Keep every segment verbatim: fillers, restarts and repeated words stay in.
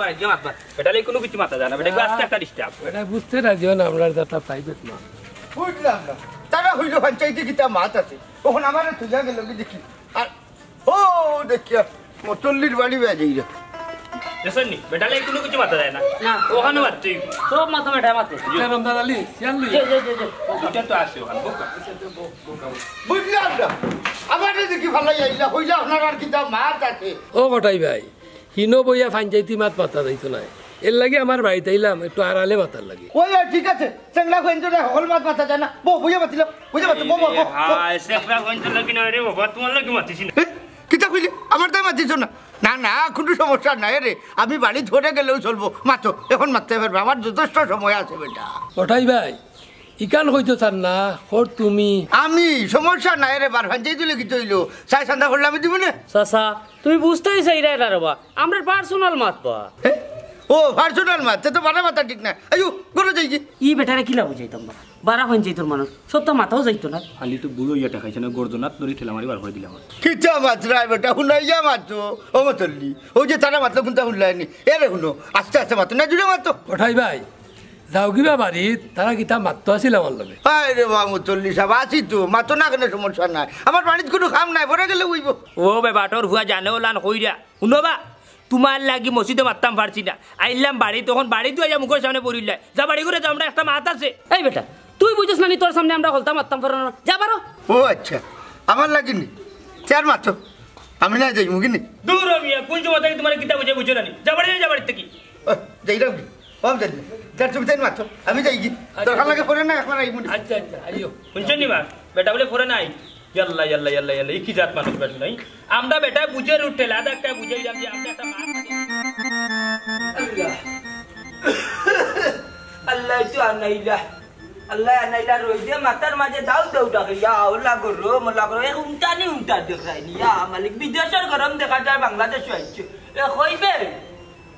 আজকে মাতবা। বেটারে কুনু কিছু মাতা যায় না, বেটা আস্তে একটা ডিস্টার্ব। বেটা বুঝতে রাজি অয় না, আমরার যেটা প্রাইভেট মাত। বুঝলাম না, তারা কইলো পঞ্চায়েতে কিতা মাত আছে, অখন আমারে তুলিয়া গেল কি দেখি। আর ও দেখিয়া মতল্লির বাড়ি বেয়া যাইরা। দেখছনি, বেটারে কুনু কিছু মাতা যায় না। না। অখানো মাততে অইবো। সব মাতো বেটা মাতো। ইয়া রমজান আলী, শিয়াল লই। যে, যে, যে, যে। ওটা তো আছে অখানো, বোকা। বুঝলাম না, আমারে দেখি ফালাই আইলা, কইলা আপনারার কিতা মাত আছে। ও কটাই ভাই, হিনো বইয়া পঞ্চায়েতি মাত মাতা যাইতো নায়, এরলাগি আমার বাড়িত আইলাম একটু আড়ালে মাতার লাগি। ওই, ওই, ঠিক আছে, চেংড়া কইন তো না, হকল মাত মাতা যায় না। বউ, বইয়া মাতিলাম, বইয়া মাতিলাম, বউ, বউ, বউ, বউ। হায়, চেংড়া কইন তো লাগি না রে বাবা, তোমার লাগি মাতিছি না। এ, কিতা কইলি? আমার তাই মাতিছ না? না, না, কুনু সমস্যা নাই রে, আমি বাড়িত পরে গেলেও চলবো। মাতো, অখন মাততে পারবে, আমার যথেষ্ট সময় আছে বেটা। কটাই ভাই, ইখান কইতো চার না, কর তুমি। আমি, সমস্যা নাই রে, বার পঞ্চায়েত অইলে কিতা অইলো? চাই চান্দা করলে আমি দিমু নে। চাচা, তুমি বুঝতেই চাইরায় না রে বা, আমরার পার্সোনাল মাতবা। এ? ও, পার্সোনাল মাত, তে তো বাড়া মাতা ঠিক না। আইও, ঘরো যাইগি। ই বেটারে কিলা বুঝাইতাম বা? বাড়া পঞ্চায়েতর মানুষ, সব তো মাতাও যাইতো না। খালি তো বুড়ো ইয়া ঠেকাইছে না, গর্দনাত ধরি ঠেলা মারি বার করি দিলাম। কিতা মাতরায় বেটা, হুনাইয়া মাতো, ও মতল্লি। ওই যে তারা মাতলো, কুনতা হুনলায়নি। এরে হুনো, আস্তে আস্তে মাতো, না জুরে মাতো। কটাই ভাই, যাওগি বা বাড়িত, তারা কিতা মাততো আছিল আমার লগে। হায় রে বা মতল্লি সাব, আছি তো, মাতো না কেনে, সমস্যা নাই। আমার বাড়িত কুনু কাম নাই, পরে গেলে অইবো। ও বেবাটর ফুয়া জানে অলান কইরা। হুনো বা, তোমার লাগি মসজিদো মাততাম পারছি না। আইলাম বাড়িত, অখন বাড়িত আইয়া মুখর সামনে পড়িলাই। যা বাড়ি ঘরো যা, আমরার একটা মাত আছে। এই বেটা, তুই বুঝছ না নি, তোর সামনে আমরা হকলতা মাততাম পারো না। যা বারো। ও আচ্ছা, আমার লাগি নি। তে আর মাতো। আমি না যাইমু গি নি। দূর হ মিয়া, কুন সময় থাকি তোমারে কিতা বুঝাই বুঝো না নি। যা বাড়ি, যা বাড়ি থাকি। ও, যাইরাম গি। ও, আমি যাই। যার তুমি তাই মাতো। আমি যাইগি। আচ্ছা। দরকার লাগে পরে না, একবার আইমু নি। আচ্ছা, আচ্ছা, আইও। হুনছো নি বা? বেটা বুলে পরে নাই। ইয়াল্লা, ইয়াল্লা, ইয়াল্লা, ইয়াল্লা। ই কি জাত মানুষ বেটা নাই? আমরা বেটা বুঝে উঠে, লাদা একটা বুঝে যাম যে আমরা একটা মাত মাতি। আল্লাহ। আল্লাহ তো আনাইলা। আল্লাহ আনাইলা রইদে মাথার মাঝে দাউ দাউ ডাকে। ইয়া আল্লাহ গো রো, মোল্লা গো রো। এক উন্টানি উন্টা দেখায়নি। ইয়া মালিক, বিদেশর গরম দেখা যায়, বাংলাদেশ আইছে। এ কইবে?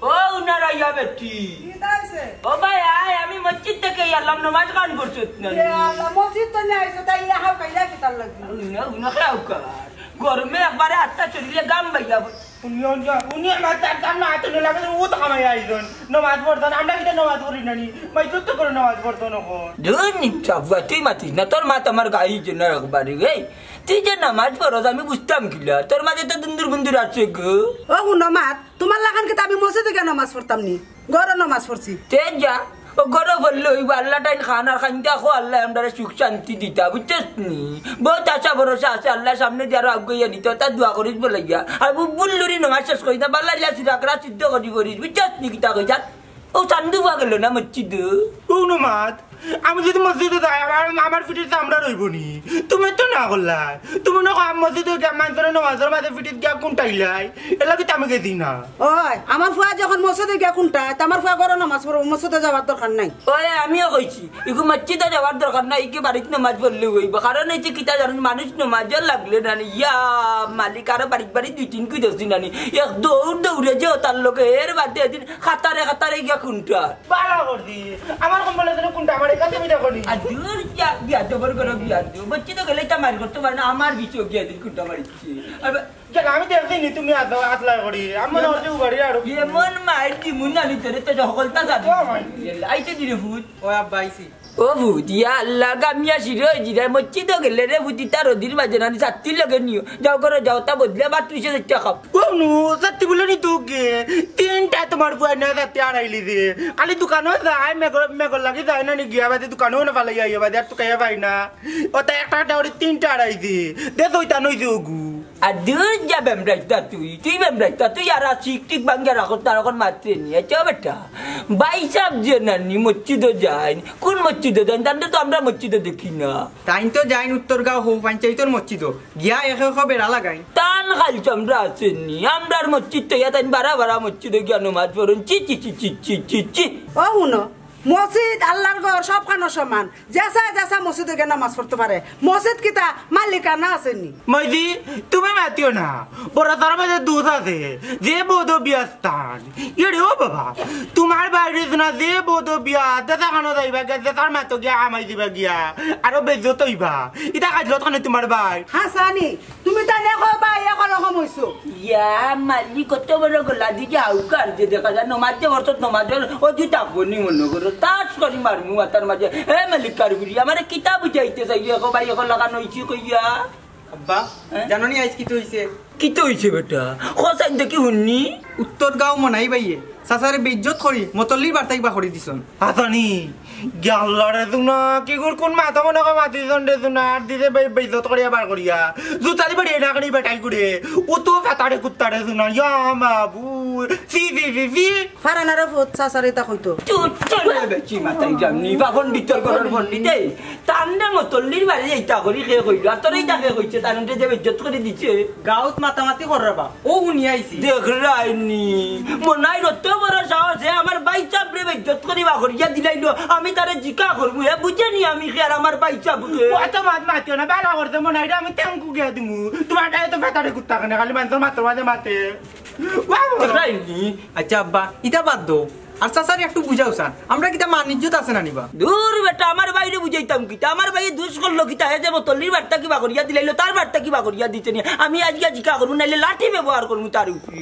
ও উনারা ইয়া বেটি। কিতা অইছে? ও ভাই, আয়, আমি মসজিদ থাকি আইলাম, নমাজ খান পড়ছত না। এ আল্লাহ, মসজিদ তো নাই, আইছো, তাই ইয়া হাও খাইলা কিতার লাগি? উনা, উনা খাও কার। গরমে একবারে আত্মা চলিলে গাম বাইয়া। উনি, উনি, উনি আমার তার কাম না, হাতে নিয়ে লাগে, ও তো খামাই আইজন। নমাজ পড়তাম, আমরা কিতা নমাজ পড়ি না নি? মাই তো করে নমাজ পড়তো না কোন। দূর নিমচা বুয়া, তুই মাতিস না, তোর মাত আমার গায়ে যে না একবারে, এই। তুই যে নমাজ পড়স, আমি বুঝতাম কিলা? তোর মাঝে তো দুন্দুর বুন্দুর আছে গো। ও হুনো মাত, তোমার লাখান কিতা আমি মসজিদো গিয়া নমাজ পড়তাম নি? ঘরো নমাজ পড়ছি। তে যা, ও ঘরো পড়লে অইবো, আল্লাহ টাইন খান আর খাইন্দা খো, আল্লাহ আমরারে সুখ শান্তি দিতা, বুঝছস নি? বহুত আশা ভরসা আছে, আল্লাহ সামনে দিয়া আরো আগুয়াইয়া নিতা, তা দোয়া করিস বলে গিয়া। আর বু-, বুল্লুরি নমাজ শেষ করিস না, বাল্লা ইলা সুরাকরা সিদ্ধ করি করিস, বুঝছস নি কিতা কইতাম? ও চান্দু ফুয়া গেল না মসজিদো? ও নমাজ, আমি যদি মসজিদো যাই, আমার, আমার পিঠিত চামড়া রইবো নি? তুমি তো না করলা। তুমি না কও, আমি মসজিদো গিয়া মানষরে নমাজর মাঝে পিঠিত গিয়া কুন্টাইলাই। এর লাগি তো আমি গেছি না। ওই, আমার ফুয়া যখন মসজিদো গিয়া কুন্টায়, তে আমার ফুয়া ঘরো নমাজ পড়বো, মসজিদো যাওয়ার দরকার নাই। ওই, আমিও কইছি, ইগু মসজিদো যাওয়ার দরকার নাই, ইগু বাড়িত নমাজ পড়লে অইবো। কারণ অইছে কিতা জানো নি, মানুষ নমাজো লাগলে না নি, ইয়া মালিক আরো বাড়িত বাড়িত দুই তিন কুই দছি না নি। এক দৌড় দৌড়ে যে তার লগে, এর বাদে এদিন কাতারে কাতারে গিয়া কুন্টা। বালা করছি। আমার কম্বলে যেন কুন্টা মারে, কাছে মিঠা করি। আর দূর যা, বিয়াদবর ঘরো বিয়াদব। মসজিদো গেলে ইতা মার করতে পারে না, আমার পিছে গিয়া এদিন কুন্টা মারিছে। আর বা- কেন, আমি দেখছি নি তুমি আত-, আতলা করি। আমি মনে করছি উবাড়ি আর এমন মাইর দিমু না নি তোরে, তো হকলতা জানি। ও মাই। আইছে দিরে ফুত। ও আব্বা আইছি। ও ফুত, ইয়া আল্লাহ, গামিয়া শিরে অই জিরায়, মসজিদো গেলে রে ফুত, ইতা রদির মাঝে না নি, ছাত্তির লগে নিও। যাও ঘরো যাও, তা বদলে আবার তুই সে দেখতে খাও। ও নু, ছাত্তি বুলে নি তোকে। তিনটা তোমার ফুয়া না ছাত্তি আড়াইলি দে। খালি দোকানো যায়, মেঘর, মেঘর লাগি যায় না নি, গিয়া বাদে দোকানো না ফালাই আইয়া বাদে, আর তো খাইয়া পাই না। ও তা একটা একটা করে তিনটা আড়াই দে। দে তো ইতা নই যে ওগু। আর দূর যা বেমরাইতা তুই, তুই বেমরাইতা তুই, আর আর ঠিক ঠিক ভাঙ্গিয়া রাখো, তার এখন মাতরে নি, আচ্ছা বেটা। ভাইসাব যে না নি মসজিদো যাইন, কোন মসজিদো যাইন? তানরে তো আমরা মসজিদো দেখি না। তাইন তো যাইন উত্তরগাঁও হৌ পঞ্চায়েতর মসজিদো, গিয়া একে একে বেড়া লাগাইন। তান খাল চামড়া আছে নি, আমরার মসজিদ তো ইয়া তাইন বারা বারা মসজিদো গিয়া নমাজ পড়ন, ছি ছি ছি ছি ছি ছি ছি। ও হুনো, মসজিদ আল্লার ঘর সবখানো সমান। যেছা যেছা মসজিদো গিয়া নামাজ পড়তো পারে। মসজিদ কিতা মালিকানা আছে নি? মাইজি, তুমি মাতিও না। বড় তার মাঝে দুধ আছে। যে বদবিয়া স্থান। ইরে ও বাবা, তুমার বাইরে না যে বদবিয়া, যেছা খানো যাইবা গিয়া, যেছার মাতো গিয়া হামাই দিবা গিয়া। আরো বেইজ্জত অইবা। ইতা কাজলত খানে তুমার ভাই। হাছানি, তুমি তাইন কও ভাই একরকম অইছো। ইয়া মালিক, কত বড় গলা দি যে হাউকার যে দেখা যায়, নমাজ যে বর্ষত নমাজর অজু থাকবো নি মনো করো, তাস করি মারমু মাথার মাঝে। এ মালিক কারগুরি, আমারে কিতা বুঝাইতে চাইলে, কও ভাই, এখন লাগানো অইছি কইয়া। আব্বা, হ্যাঁ? জানো নি আইজ কিতা অইছে? কিতা অইছে বেটা? খোসাইন দেখি হুননি। উত্তর গাঁও মনাই ভাইয়ে চাচারে বেইজ্জত করি মতল্লির বার্তা কিবা করি দিছন। হাছানি, গেল রে জুনা, কি গুর কোন মাথা মনে কয় মাতিছন রে জুনা, আর দিছে বে-, বেইজ্জত করিয়া বার করিয়া। জুতারি বাড়ি এনা করি বেটাই করে। ও তো ফাতারে কুত্তারে জুনা, ইয়া মাবু, সি, সি, সি, সি। ফারানারও ফুত চাচারে তা কইতো। চুপ, চুপ, বেচি মাতাই জানি, বাপন ভিতর করার পণ্ডিতে। তান্ডা মতল্লির বাড়ি এইটা করি কে কইলো, আর তোর এইটা কে কইছে, তার যে বেইজ্জত করি দিছে। গাউত মাতামাতি কররা বা, ও হুনিয়া আইছি। দেখরায়নি, মনাই রত বড় সাহস, হে আমার ভাইসাবরে বেইজ্জত করি বার করিয়া দিলাইলো, আমি তারে জিকা করমু, হে বুঝে নি আমি কে আর আমার ভাইসাবরে। ও তো মাত মাতিও না, বালা করতে মনাইরে আমি টেংকু গিয়া দিমু। তুমার দায় তো ফাতারে কুত্তা খানে, খালি মানষর মাতর মাঝে মাতে। বাবু। দেখরায়নি। আচ্ছা আব্বা, ইতা বাদ দেও। আর চাচারে একটু বুঝাও চান, আমরা কিতা মান ইজ্জত আছে না নি বা? দূর বেটা, আমার ভাইরে বুঝাইতাম কিতা? আমার ভাইয়ে দুষ করলো কিতা? হে যে মতল্লির বার্তা কিবা করিয়া দিলাইলো, তার বার্তা কিবা করিয়া দিছে নি? আমি আইজ গিয়া জিকা করমু, নাইলে লাঠি ব্যবহার করমু তার উপরে।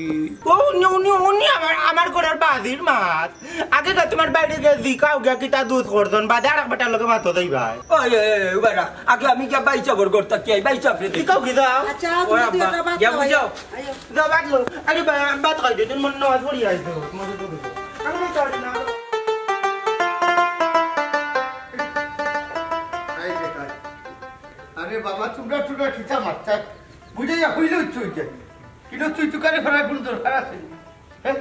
ও, উনি, উনি, উনি আমার, আমার ঘরর বাজির মাত। আগে গিয়া তুমার বাইরে গিয়া জিকাও গিয়া কিতা দুষ করছন, বাদে আরেক বেটার লগে মাতো যাইবায়। ওই, ওই, ওই, উবাই রাখ। আগে আমি গিয়া ভাইসাবর ঘর থাকি আই, ভাইসাবরে দেখি। জিকাও গিয়া যাও। আচ্ছা, ও তুমি আব্বা, দুই একটা ভাত গিয়া খাওয়াই। বুঝাও। আইও। যাও ভাত লও। আরে বা-, ভাত খাই দে, তুমি মনে হয় পড়ি আইছো। মনে তো দেখো। আমি তো আর না। আরে বাবা, তোমরা, তোমরা কিতা মাতরায়? বুঝাইয়া কইলে অইতো অইতো। কিন্তু তুই তুকারে ফেরার কোনো দরকার আছে নি? হ্যাঁ?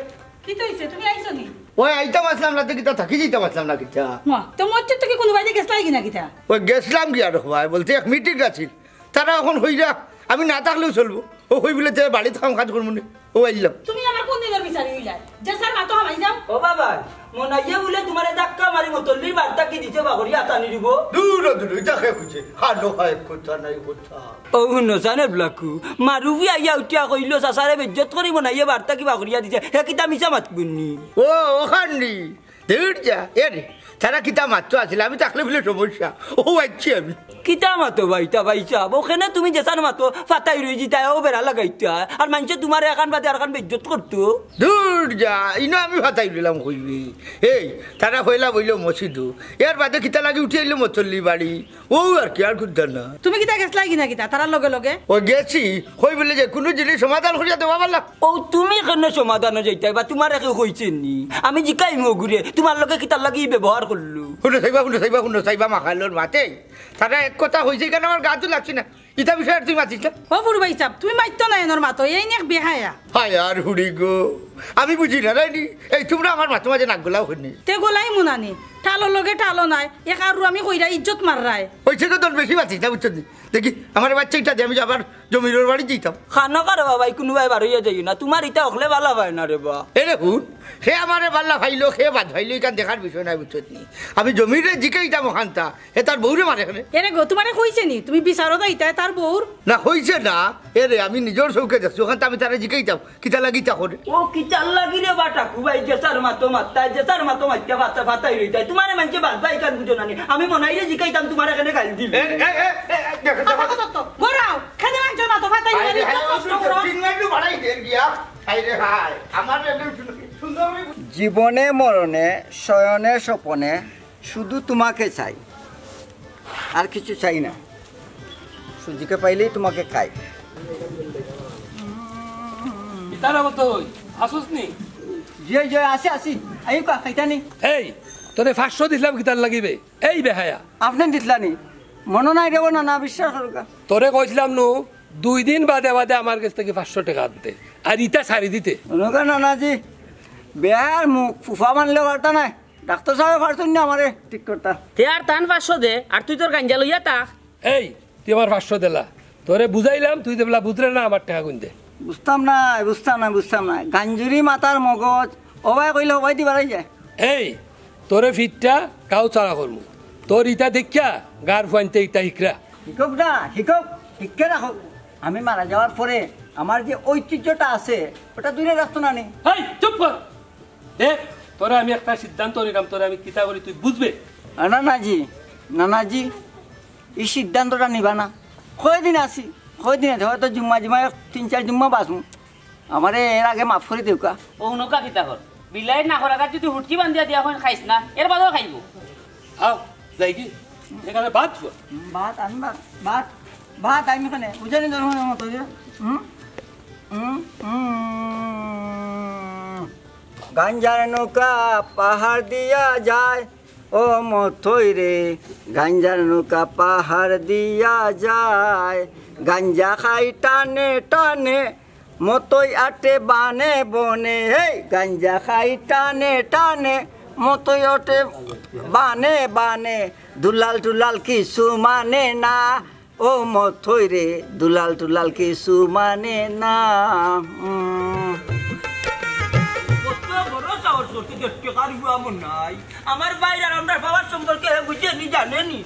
কিতা অইছে? তুমি আইছো নি? ওই আইতাম আছলাম না, তো কিতা থাকি যাইতাম আছলাম না কিতা? মা, তো মসজিদ থাকি কুনু বায়দি গেছলায় গি না কিতা? ওই গেছলাম গিয়া রে ভাই, বলতে এক মিটিং আছিল। তারা অখন কইরা, আমি না থাকলেও চলবো। ও কই বলে, "তে বাড়িত কাম কাজ করমু নে।" ও আইলাম। তুমি আমার কোন দিনর বিচারি অইলায়? যেছার মাতো হামাই যাও। ও বাবা, মনাইয়ে বুলে তুমারে ধাক্কা মারি মতল্লির বার্তা কি দিছে বাগরি আতানি দিব? দূর, দূর, ইটা কে কইছে? খালো খায় কথা নাই কথা। ও হুনো, জানে ব্লাকু, মারুফি আইয়া উঠিয়া কইলো, "চাচারে বেইজ্জত করি মনাইয়ে বার্তা কিবা করিয়া দিছে।" হে কিতা মিছা মাতবো নি? ও, অখান নি। দূর যা, এ রে, তারা কিতা মাততো আছিল, আমি থাকলে বুলে সমস্যা। ও আইছি আমি। কিতা মাতো ভাইসাব, ভাইসাব? অখানে তুমি যেছান মাতো, ফাতাই রই যিতায়, ও বেড়া লাগাইতায়। আর মানষে তুমারে এখান বাদে আরখান বেইজ্জত করতো। দূর যা, ইনো আমি ফাতাই রইলাম কইবি। এই, তারা পয়লা বইলো মসজিদো, এর বাদে কিতা লাগি উঠি আইলো মতল্লি বাড়ি। ও আর কি, আর কুন্তা না। তুমি কিতা গেছলায় গি না কিতা, তারার লগে লগে? ও গেছি, কই বলে যে কুনু জিনিস সমাধান করিয়া দেওয়া পারলাম। ও তুমি কেনে সমাধানো যাইতায় বা, তুমারে কেউ কইছে নি? আমি জিকাইমু অগুরে, তুমার লগে কিতার লাগি ই ব্যবহার করলো? হুনো চাইবা, হুনো চাইবা, হুনো চাইবা, মাখাইলর মাতে। তারা এক কথা কইছে, ইখান আমার গাতো লাগছে না। ইতা বিষয়ে আর তুই মাতিস না। ও ফুরু ভাইসাব, তুমি মাতিও না এনর মাতো, এইন এক বেহায়া। হায় আর হুড়ি গো, আমি বুঝি না, রাইনি। এই তুমরা আমার মাতো মাঝে নাক গলাও হুনি। তে গলাইমু না নি, ঠালর লগে ঠালো নাই, এক আর আমি কইরা ইজ্জত মাররায়। অইছে গো, তোর বেশি মাতিস না, বুঝছস নি? দেখি, আমার বাচ্চা ইটা দে, আমি আবার জমিরর বাড়ি যাইতাম। খানো কারো বাবাই, কুনুবায় বার অইয়া যাইও না, তুমার ইতা অকলে বালা পায় না রে বা। এরে হুন, হে আমারে বালা পাইলো, হে বাদ পাইলো, ইখান দেখার বিষয় নায়, বুঝছস নি? আমি জমিরে জিকাইতাম অখানতা, হে তার বউরে মারে কেনে। এরে গো, তুমারে কইছে নি, তুমি বিচারো যাইতায় তার বউর? না, কইছে না। এরে, আমি নিজর চউখে দেখছি, অখানতা আমি তারে জিকাইতাম, কিতা লাগি ইতা করে। ও কিতার লাগি রে বা টাকু ভাই, যেছার মাতো মাততায়, যেছার মাতো মাতিয়া ফাতা ফাতাই রইতায়। তুমারে মানষে বাদ পায় ইখান বুঝো না নি। আমি মনাইরে জিকাইতাম, তুমারে কেনে গাইল দিল। এ, এ, এ, এ, দেখো, দেখো। গড়াও, খেদে মানষর মাতো ফাতাই আরে, রইতায়, আরে, কষ্ট করো। তিন মিনিট বাড়াই দের গিয়া। হায় রে হায়, আমার এলে সুন্দর, সুন্দর অইবো। জীবনে মরণে, শয়নে স্বপনে, শুধু তোমাকে চাই, আর কিছু চাই না। সুজিকে পাইলেই তোমাকে খাই। কিতা রে বা তুই? আসুস নি? জি, জি, আসি, আসি। আইও কা, খাইতা নি? এই, তোরে পাঁচশো দিছলাম কিতার লাগি বে? এই বেহায়া। আপনে দিছলা নি? মনো নাই রে বা নানা, বিশ্বাস করুক্কা। তোরে কইছলাম নু, দুই দিন বাদে বাদে আমার গেছ থাকি পাঁচশো টেকা আনতে। আর ইতা ছাড়ি দিতে। হুনুক্কা নানাজি, বেহায়ার মুখ, ফুফা মানলে পারতা নায়। ডাক্তর সাবে পারছইন না আমারে ঠিক করতা। তে আর তান পাঁচশো দে, আর তুই তোর গাঞ্জা লইয়া থাক। এই, তুই আমার পাঁচশো দিলা। তোরে বুঝাইলাম, তুই দেবলা বুঝরে না, আমার টেকা গুন দে। বুঝতাম নায়, বুঝতাম নায়, বুঝতাম নায়। গাঞ্জুরি মাতার মগজ, অবায় কইলে অবায়দি বাড়াই যায়। এই, তোরে ফিটটা কাউ ছাড়া করমু। তোর ইটা দেখিয়া গার ফুয়াইন্তে ইটা হিকরা। হিকক না, হিকক, হিককে রাখো। আমি মারা যাওয়ার পরে আমার যে ঐতিহ্যটা আছে, ওটা দূরে রাখতো না নি। এই, চুপ কর। দেখ, তোরে আমি একটা সিদ্ধান্ত নিলাম, তোরে আমি কিতা করি তুই বুঝবে। আ, না, না জি, না, না জি, এই সিদ্ধান্তটা নিবা না। কয়দিন আছি, কয়দিন আছে, হয়তো জুম্মা জুম্মা এক তিন চার জুম্মা বাঁচমু। আমারে এর আগে মাফ করি দেউকা। ও নৌকা কিতা কর? বিলাই না করা যদি হুটকি বান্ধিয়া দিয়া কইন খাইস না, এর বাদেও খাইবো। আও, যাই কি? এখানে ভাত খাও। হুম, ভাত, আমি ভাত, ভাত, ভাত, আমি এখানে, বুঝলি তো, এরকম মতো যে, হুম? হুম, হুম। গাঞ্জার নৌকা পাহাড় দিয়া যায়, ও মথই রে, গাঞ্জার নৌকা পাহাড় দিয়া যায়, গাঞ্জা খাই টানে টানে, মতই আটে বানে বনে, হেই, গাঞ্জা খাই টানে টানে, মতই আটে বানে বানে, দুলাল টুলাল কিছু মানে না, ও মথই রে, দুলাল টুলাল কিছু মানে না। উম। কত বড় সাহস করছে, দেড় টেকার গুয়া মনে নাই। আমার ভাইর আর আমরার বাবার সম্পর্কে হে বুঝে নি, জানে নি।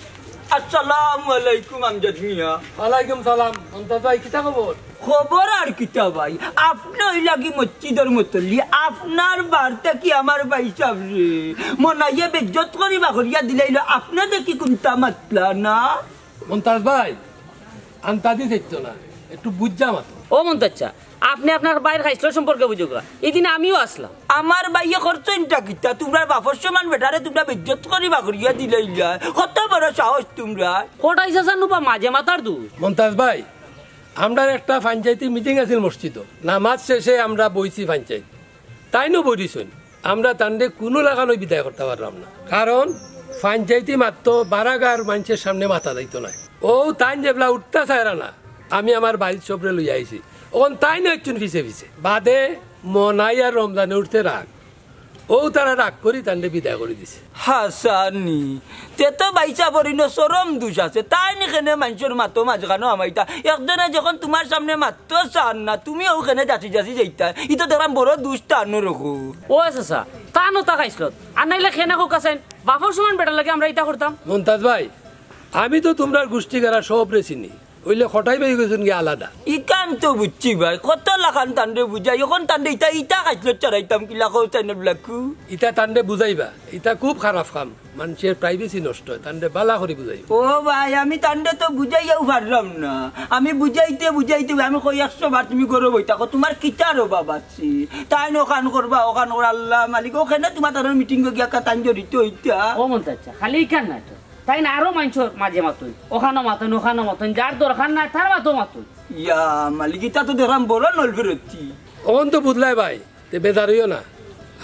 আসসালামু আলাইকুম আমজাদ মিয়া। ওয়ালাইকুম সালাম। মন্তাজ ভাই, কিতা খবর? খবর আর কিতা ভাই, আপনে অইলা কি মসজিদর মুতল্লি, আপনার বাড়িত কি আমার ভাইসাবরে মনাইয়ে বেইজ্জত করি বার করিয়া দিলাইলো, আপনে দেখি কুন্তা মাতলা না। মন্তাজ ভাই, আন্তাজি চাইতো না, একটু বুঝা মাতো। ও মন্তাজ চাচা, আপনে আপনার ভাইর খাইছলত সম্পর্কে বুঝউক্কা, ইদিন আমিও আছলাম। আমার ভাইয়ে করছইনটা কিতা? তুমরার বাপর সমান বেটারে তুমরা বেইজ্জত করি বার করিয়া দিলাইলা। কত বড় সাহস তুমরার। কটাই চাচা নুবা মাঝে মাতার দোষ। মন্তাজ ভাই, আমরার একটা পঞ্চায়েতি মিটিং আছিল মসজিদো। নামাজ শেষে আমরা বইছি পঞ্চায়েত। তাইনও বইছইন। আমরা তানরে কুনু লাখানউ বিদায় করতা পারলাম না। কারণ পঞ্চায়েতি মাত তো বারাগার মানষর সামনে মাতা যাইতো নায়। অউ তাইন যেবলা উঠতা চাইরা না, আমি আমার বাড়িত সবরে লইয়া আইছি। অখন তাইনও একজন পিছে পিছে। বাদে মনাই আর রমজানে উঠতে রাগ। অউ তারা রাগ করি তানরে বিদায় করি দিছে। হাছানি, তে তো ভাইসাবর ইনো চরম দুষ আছে। তাইন কেনে মানষর মাতো মাঝখানো হামাইতা? একজনে যখন তুমার সামনে মাততো চার না, তুমি অউ কেনে যাচি যাচি যাইতা? ই তো দেখরাম বড় দুষ তানর অখন। ও চাচা, তান অতা খাইছলত। আর নাইলে কেনে কউক্কা চাইন, বাপর সমান বেটার লাগি আমরা ইতা করতাম। মন্তাজ ভাই, আমি তো তুমরার গুষ্টি গাড়া সবরে চিনি। অইলে কটাই ভাই গেছইন গিয়া আলাদা। ইখান তো বুঝছি ভাই, কত লাখান তানরে বুঝাই, অখন তানরে ইতা, ইতা খাইছলত ছাড়াইতাম কিলা কও চাইন ব্লাকু? ইতা তানরে বুঝাইবা, ইতা খুব খারাপ কাম, মানষর privacy নষ্ট অয়, তানরে বালা করি বুঝাইবা। ও ভাই, আমি তানরে তো বুঝাইয়াও পারলাম না। আমি বুঝাইতে বুঝাইতে আমি কই একশো বার তুমি ঘরো বই থাকো, তুমার কিতার অভাব আছে? তাইন অখান করবা, অখান করবা, আল্লাহ মালিক, অখানে তুমার তানর মিটিংও গিয়া তাইন জড়িত অইতা। ও মন্তাজ চাচা, খালি ইখান নায় তো। তাইন আরো মানষর মাঝে মাতইন, অখানো মাতইন, অখানো মাতইন, যার দরকার নাই তার মাতো মাতইন। ইয়া মালিক, ইতা তো দেখরাম বড় নলফেরতি। অখন তো বুঝলায় ভাই, তে বেজার অইও না।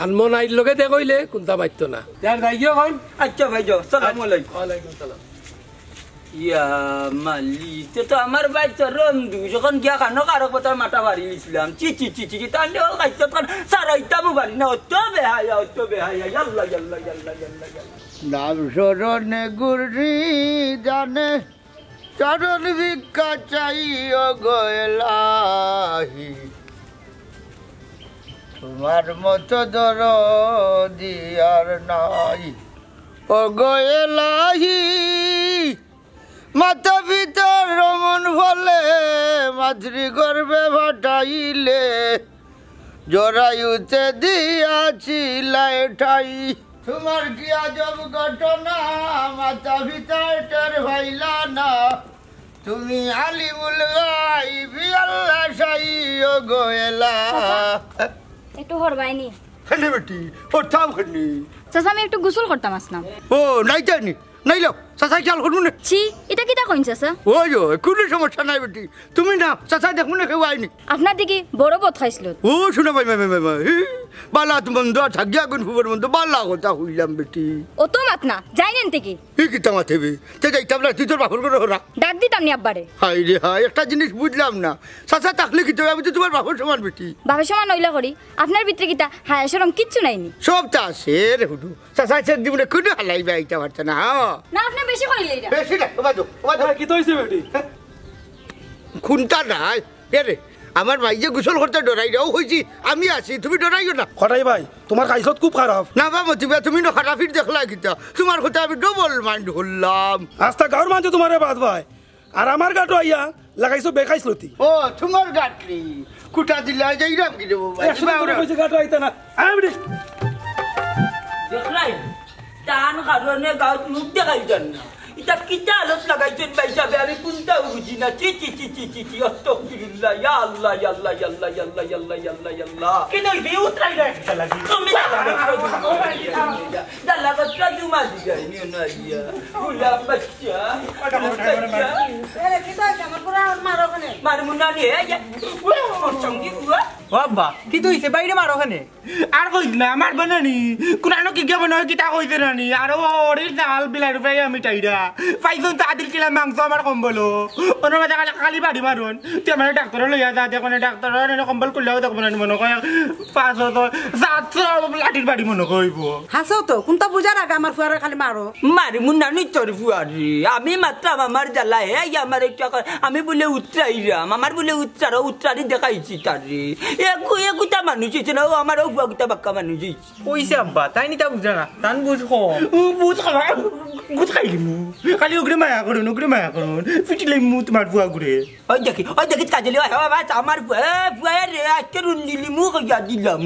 আর মনাইর লগে দেখা অইলে কুন্তা মাততো না। তে আর যাই গিয়া অখন। আচ্ছা ভাই, যাও, সালামু আলাইকুম। ওয়ালাইকুম সালাম। ইয়া মালিক, তে তো আমার ভাই চরম দুষ, অখন গিয়া কানো কারো কথা মাতা পারিলিছলাম। ছি, ছি, ছি, ছি, ছি, তানরে অউ খাইছলত ছাড়াইতামও পারি না, অত বেহায়া, অত বেহায়া, ইয়াল্লা, ইয়াল্লা, ইয়াল্লা, ইয়াল্লা, ইয়াল্লা। নাম স্মরণে গুরনি জানে, চরণ ভিক্ষা চাইও গো এলাহি। তুমার মতো দরদি আর নাই ও গো এলাহি। মাতা পিতার রমণ ফলে মাতৃগর্ভে পাঠাইলে, জরায়ুতে দিয়াছিলায় ঠাই। তুমার কি আজব ঘটনা, মাতা পিতায় টের পাইলা না। তুমি আলিমুল গাইবি আল্লাহ শাহী ও গো এলা। চাচা, একটু হরবায়নি। কেনে বেটি, হরতাম কেনে? চাচা, আমি একটু গোসল করতাম আছলাম। ও, নাইতায়নি? নাইলাও, চাচায় খেয়াল করবো না। ছি, ইতা কিতা কইন চাচা? ওই, ওই, কুনু সমস্যা নাই বেটি। তুমি না, চাচায় দেখবো না, কেউ আইনি। আপনার দেখি বড় বদ খাইছলত। ও, শুনো ভাই, ভাই, ভাই, ভাই, ভাই, হি, বালা তো মন্দ, আর থাকিয়া গুন ফুবর মন্দ, বালা কথা কইলাম বেটি। অত মাত না, যাইন এন থাকি। ই কিতা মাতে বে? তে যাইতাম না, তুই তোর বাপর ঘরো হরা। ডাক দিতাম নি আব্বারে। হায় রে হায়, একটা জিনিস বুঝলাম না। চাচা থাকলে কিতা অয়, আমি তো তুমার বাপর সমান বেটি। বাপর সমান অইলা করি, আপনার ভিতরে কিতা হায়া শরম কিচ্ছু নাইনি? সব তো আছে রে হুডু। চাচায় চেক দিবো না, কুনু হালাই বে আইতা পারতা না, হ্যাঁ। না, আপনে বেশি করিলাইরা। বেশি না, ওবা দো, ওবা দো। হ্যাঁ, কিতা অইছে বেটি? হ্যাঁ? কুন্তা নাই, এ রে, আমার মাই যে গোসল করতে ডরাইরা, অউ কইছি, আমি আছি, তুমি ডরাইও না। কটাই ভাই, তুমার খাইছত খুব খারাপ। না বা মতি ভাই, তুমি না খারাপই দেখলা কিতা? তুমার কথা আমি ডাবল মাইন্ড করলাম। আস্তা গাঁওর মানষে তুমারে বাদ ভাই, আর আমার গাটো আইয়া লাগাইছো বেখাইছলতি। ও, তুমার গাট নি? কুটা দিলা যাইরাম কি দেবো ভাই? একশো বার কইছি গাটো আইতা না। আয় বেটি। দেখলাই? তান কারণে গাঁওত মুখ দেখাইতাম না। ইতা কিতা আলত লাগাইছইন ভাইসাবে, আমি কুনটাও বুঝি না। ছি, ছি, ছি, ছি, ছি, ছি, আস্তাগফিরুল্লাহ, ইয়া আল্লাহ, ইয়া আল্লাহ, ইয়া আল্লাহ। কিতা অইছে? উতরাইরা কিতা লাগি? তুমি জালা গতরা জুমা দিগাই নিও না ইয়া। গোলাম বাচ্চা, গোলাম বাচ্চা। আরে, কিতা অইছে? আমার পুরা মারো কেনে? মারমু না রে, ইয়া। ওরে, ওর সঙ্গে বুয়া। ও আব্বা, কিতা অইছে? বাইরে মারো কেনে? আর কইস না, আমার বানানি। কুরআনো কি গিয়া মনে হয় কিতা কইছে নানি? আর ও ওরে জাল বিলাইর ফ্রাই আমি টাইরা। পাইছন তো আদিল কিলা মাংস আমার কম্বলো। ওনার মাঝে খালি, খালি বাড়ি মারুন। তুই আমার ডাক্তার লইয়া যা, দেখো না ডাক্তার, ওরা এনে কম্বল খুললেও দেখবো না, মনে কয় পাঁচ ছয়, সাত ছয় লাঠির বাড়ি মনে কইবো। হাসাও তো, কুনটা বুঝার আগে আমার ফুয়ারে খালি মারো। মারি মুন্না নি তোর ফুয়ারি। আমি মাত্রাম আমার জ্বালা, হে, এই আমার একটা ক-, আমি বলে উতরাইরাম, আমার বলে উতরারও উতরারি দেখাইছি তারে। এগু-, এগুতা মানুষ হইছে না, ও আমার ও ফুয়া গুতা বাক্কা মানুষ হইছে। কইছে আব্বা, তাইন ইতা বুঝে না, তান বুঝ কম। ও বুঝ কম, বুঝ খাইলিমু। খালি ওগরে মায়া করুন, ওগরে মায়া করুন। ফিটিলাইমু তুমার ফুয়া গুরে। ওই দেখি, ওই দেখি কাজলি, ওই বাবা, আমার ফুয়া, এ, ফুয়া রে, আজকে রুন্দিলিমু কইয়া দিলাম।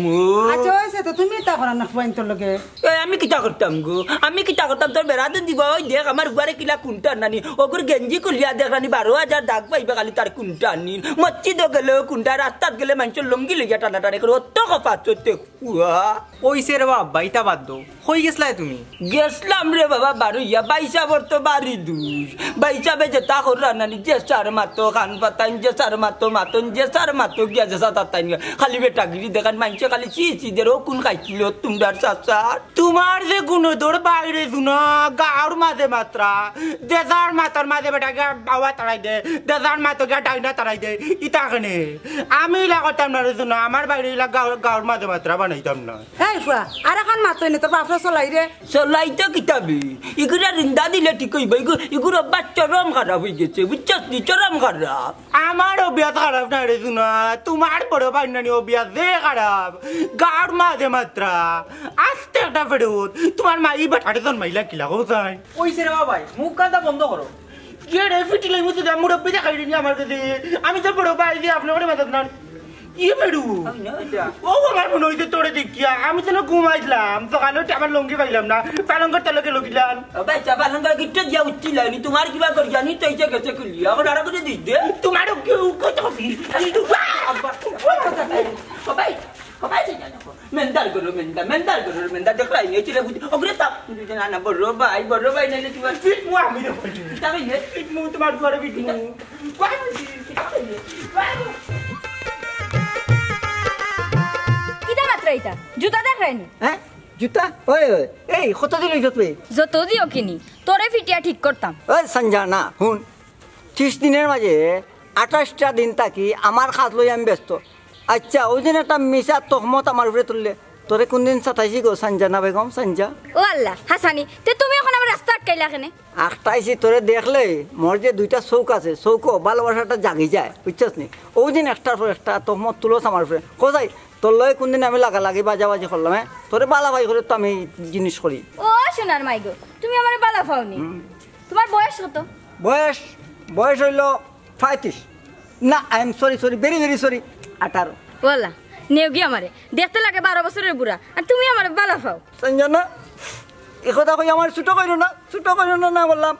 আচ্ছা, অইছে তো, তুমি ইতা করার না ফুয়াইন্তর লগে। এ, আমি কিতা করতাম গো? আমি কিতা করতাম? তোর বেড়া তো দিব, ওই দেখ, আমার ফুয়ারে কিলা কুনটা নানি। ওগুর গেঞ্জি খুলিয়া দেখ নানি, বারো হাজার দাগ পাইবে খালি তার কুনটা আনিন। মসজিদও গেলেও কুনটা, রাস্তাত গেলে মানষর লুঙ্গি লইয়া টানাটানি করে, অত কপাত চড়তে ফুয়া। কইছে রে বাবা, ইতা বাদ দেও। কই গেছলায় তুমি? গেছলাম রে বাবা, বারইয়া, বাইসাবর তো বাড়ি দূর। বাইসাবে যেতা কররা নানি, যে সার মাতো খান পাতাইন, যে সার মাতো মাতন, যে সার মাতো গিয়া যে সাতাতাইন গিয়া। খালি বেটাগিরি দেখান, মানষে খালি ছি ছি দের, ও কুন খাইছিল তুমরার চাচার? তুমার যে গুণধর বাইরে দুনা, গাঁওর মাঝে মাত্রা, দেজার মাতর মাঝে বেটা গিয়া বাবা তাড়াই দে, দেজার মাতো গিয়া ডাইনা তাড়াই দে, ইতা কেনে? আমি ইলা করতাম না রে দুনা, আমার বাইরে ইলা গাঁও-, গাঁওর মাঝে মাত্রা বানাইতাম না। এই ফুয়া, আর এখন মাতই না, তোর বাপরে চলাই রে। চলাই তো কিতাবি, ইগুরা রিন্দা দিলে ঠিক হইব, ইগু-, ইগুর অভ্যাস চরম খারাপ হয়ে গেছে, বুঝছস নি? চরম খারাপ। আমার অভ্যাস খারাপ না রে দুনা, তুমার বড় ভাই নানি অভ্যাস যে খারাপ, গাঁওর মাঝে মাত্রা, আস্তে একটা ফেরত, তুমার মা এই বেটারে জন্মাইলা কিলা কোথায়? কইছে রে বাবাই, মুখ কান্দা বন্ধ করো। ইয়ে রে, ফিটিলাই মুছে দে, মুরব্বি দেখাই দিনি আমার কাছে। আমি তো বড় ভাই যে আপনি করে মাথাত না। ইয়ে মেরু। আমি না এটা। ও আমার মনে হইছে তোরে দেখিয়া। আমি তো না ঘুমাইছিলাম। সকালে উঠে আমার লুঙ্গি পাইলাম না। পালঙ্গর তলে গেল কিলান। ও ভাই, চা পালঙ্গর গিট্টে দিয়া উঠছিলাম। নি তোমার কিবা করি জানি তো এই যে গেছে খুলি। এখন আরো করে দিস দে। তোমারও কেউ কত ফিল। আব্বা। ও ভাই। মেন্দার গরু মেন্দা, মেন্দার গরু মেন্দা, দেখলাই নি, চিলে বুঝি, ওগরে তা, না, না, বড় ভাই, বড় ভাই, নাইলে তোমার পিঠ মুয়া আমি দেখো। কিতা কইলে? পিঠ মু, তোমার দুয়ারে পিঠ মু। কিতা কইলে? কিতা কইলে? কিতা মাতরা ইতা? জুতা দেখলাই নি? হ্যাঁ? জুতা? ওই, ওই, এই, কতদিন হইছে তুই? যত দিও কিনি, তোরে ফিটিয়া ঠিক করতাম। ওই সঞ্জনা, হুন, ত্রিশ দিনের মাঝে আঠাশটা দিন থাকি আমার কাজ লই আমি ব্যস্ত। আচ্ছা, ওই দিন একটা মিছা তহমত আমার উপরে তুললে, তোরে কোন দিন সাতাইছি গো, সানজা না বেগম, সানজা? ও আল্লাহ, হাসানি, তে তুমি এখন আমার রাস্তা আটকাইলা কেনে? আটকাইছি তোরে দেখলে, মোর যে দুইটা চউখ আছে, চউখো ভালোবাসাটা জাগি যায়, বুঝছস নি? ওই দিন একটার পর একটা তহমত তুলস আমার উপরে। কোথায়? তোর লগে কোন দিন আমি লাগালাগি বাজাবাজি করলাম, হ্যাঁ? তোরে বালা ভাই করে তো আমি জিনিস করি। ও সোনার মাই গো, তুমি আমারে বালা পাওনি। হুম। তোমার বয়স কত? বয়স, বয়স হইল পঁয়ত্রিশ। না, I am sorry, sorry, very, very sorry, আঠারো। ওয়াল্লা, নেওগি আমারে। দেখতে লাগে বারো বছরের বুড়া, আর তুমি আমারে বালা পাও। সঞ্জনা, এ কথা কই আমার ছোট কইরো না, ছোট কইরো না, না বললাম।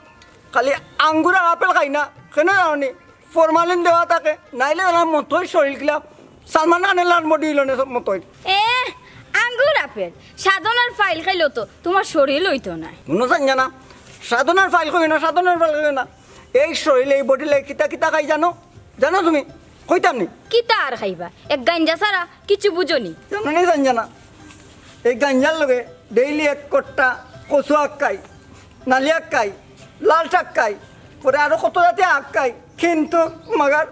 খালি আঙ্গুর আর আপেল খাই না, কেন জানো নি? ফরমালিন দেওয়া থাকে, নাইলে এলার মতোই শরীর কিলা সালমান খানের লাল বডি হইল না মতোই। এ, আঙ্গুর আপেল, সাধনার ফাইল খাইলেও তো তোমার শরীর হইতো না। মনে চান জানা, সাধনার ফাইল কই না, সাধনার ফাইল কই না। এই শরীরে, এই বডিলে কিতা কিতা খাই জানো? জানো তুমি? কইতাম নি? কিতা আর খাইবা? এক গাঞ্জা ছাড়া কিছু বুঝো নি? জানো নি চান জানা? এই গাঞ্জার লগে ডেইলি এক কট্টা কচু আগ খাই, নালি আগ খাই, লাল শাক খাই, পরে আরো কত জাতি আগ খাই, কিন্তু মাগার